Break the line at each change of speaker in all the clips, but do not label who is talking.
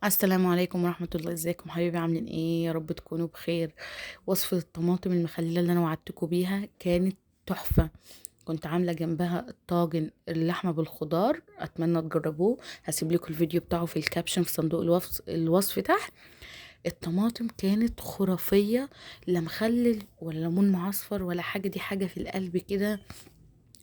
السلام عليكم ورحمة الله. ازيكم حبايبي؟ عاملين ايه؟ يا رب تكونوا بخير. وصفة الطماطم المخللة اللي انا وعدتكم بيها كانت تحفة، كنت عاملة جنبها الطاجن اللحمة بالخضار، اتمنى تجربوه. هسيب لكم الفيديو بتاعه في ال caption في صندوق الوصف تحت. الطماطم كانت خرافية، لا مخلل ولا ليمون معصفر ولا حاجة، دي حاجة في القلب كده،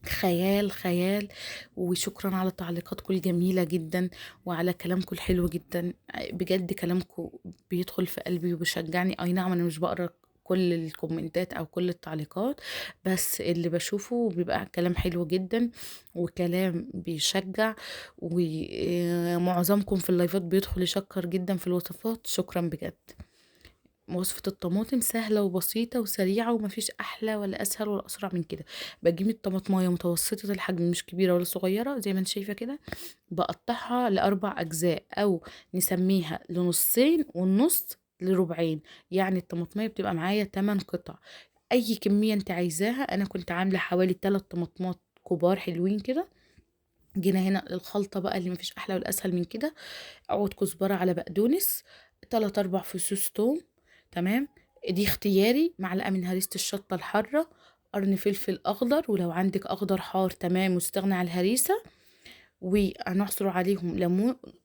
خيال خيال. وشكرا على تعليقاتكم الجميلة جدا وعلى كلامكم الحلو جدا، بجد كلامكم بيدخل في قلبي وبيشجعني. اي نعم انا مش بقرا كل الكومنتات او كل التعليقات، بس اللي بشوفه بيبقى كلام حلو جدا وكلام بيشجع، ومعظمكم في اللايفات بيدخل يشكر جدا في الوصفات. شكرا بجد. وصفة الطماطم سهلة وبسيطة وسريعة ومفيش أحلى ولا أسهل ولا أسرع من كده. بجيب الطماطماية متوسطة الحجم، مش كبيرة ولا صغيرة زي ما انت شايفة كده، بقطعها لأربع أجزاء أو نسميها لنصين والنص لربعين، يعني الطماطمية بتبقى معايا 8 قطع. أي كمية انت عايزاها. أنا كنت عاملة حوالي 3 طماطمات كبار حلوين كده. جينا هنا للخلطة بقى اللي مفيش أحلى ولا أسهل من كده. عود كزبرة على بقدونس، 3-4 فصوص توم، تمام، دي اختياري، معلقة من هريسة الشطة الحارة، قرن فلفل أخضر، ولو عندك أخضر حار تمام واستغنى على الهريسة. وهنعصر عليهم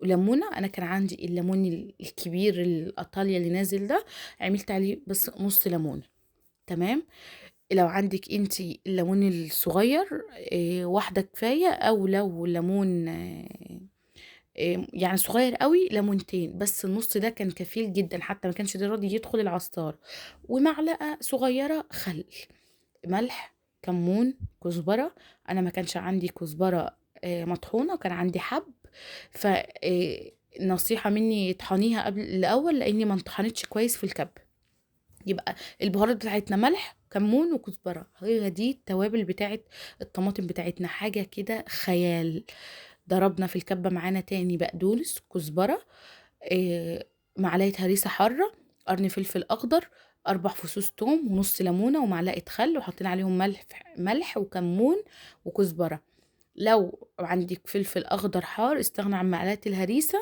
ليمونة. أنا كان عندي الليمون الكبير الإيطاليا اللي نازل ده، عملت عليه بس نص ليمونة، تمام. لو عندك انتي الليمون الصغير واحدة كفاية، أو لو ليمون يعني صغير قوي ليمونتين بس، النص ده كان كفيل جدا، حتى ما كانش ده راضي يدخل العصار. ومعلقة صغيرة خل، ملح، كمون، كزبرة. أنا ما كانش عندي كزبرة مطحونة، كان عندي حب، ف نصيحة مني اطحنيها قبل الأول، لأني ما انطحنتش كويس في الكب. يبقى البهارات بتاعتنا ملح، كمون، وكزبرة، هي دي التوابل بتاعت الطماطم بتاعتنا، حاجة كده خيال. ضربنا في الكبة معانا تاني بقدونس، كزبرة، معلقة هريسة حارة، قرن فلفل أخضر، 4 فصوص توم، ونص ليمونة، ومعلقة خل، وحاطين عليهم ملح وكمون وكزبرة. لو عندك فلفل أخضر حار استغنى عن معلقة الهريسة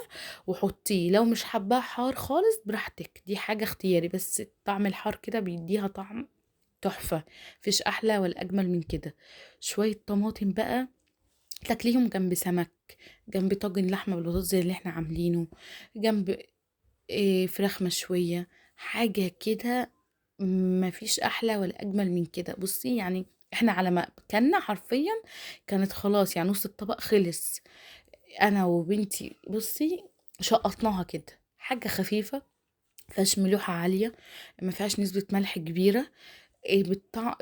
وحطيه، لو مش حباه حار خالص براحتك، دي حاجة اختياري، بس طعم الحار كده بيديها طعم تحفة، مفيش أحلى ولا أجمل من كده. شوية طماطم بقى تاكليهم جنب سمك، جنب طاجن لحمة بالبطاطس زي اللي احنا عاملينه، جنب فراخ مشوية، حاجة كده مفيش أحلى ولا أجمل من كده. بصي يعني احنا على ما كنا حرفيا كانت خلاص، يعني نص الطبق خلص، انا وبنتي بصي شقطناها كده. حاجة خفيفة، مفيهاش ملوحة عالية، ما فيهاش نسبة ملح كبيرة،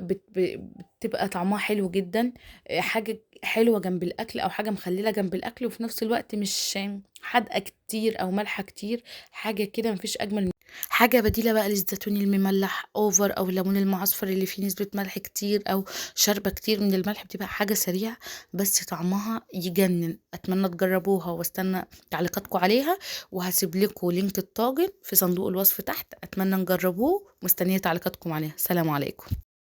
بتبقى طعمها حلو جدا، حاجة حلوة جنب الأكل أو حاجة مخللة جنب الأكل، وفي نفس الوقت مش حادقة كتير أو مالحة كتير، حاجة كده مفيش أجمل من حاجة بديلة بقى للزيتون المملح أوفر أو الليمون المعصفر اللي فيه نسبة ملح كتير أو شاربة كتير من الملح، بتبقى حاجة سريعة بس طعمها يجنن. أتمنى تجربوها واستنى تعليقاتكم عليها، وهسيب لكم link الطاجن في صندوق الوصف تحت، أتمنى نجربوه، مستنية تعليقاتكم عليها. سلام عليكم.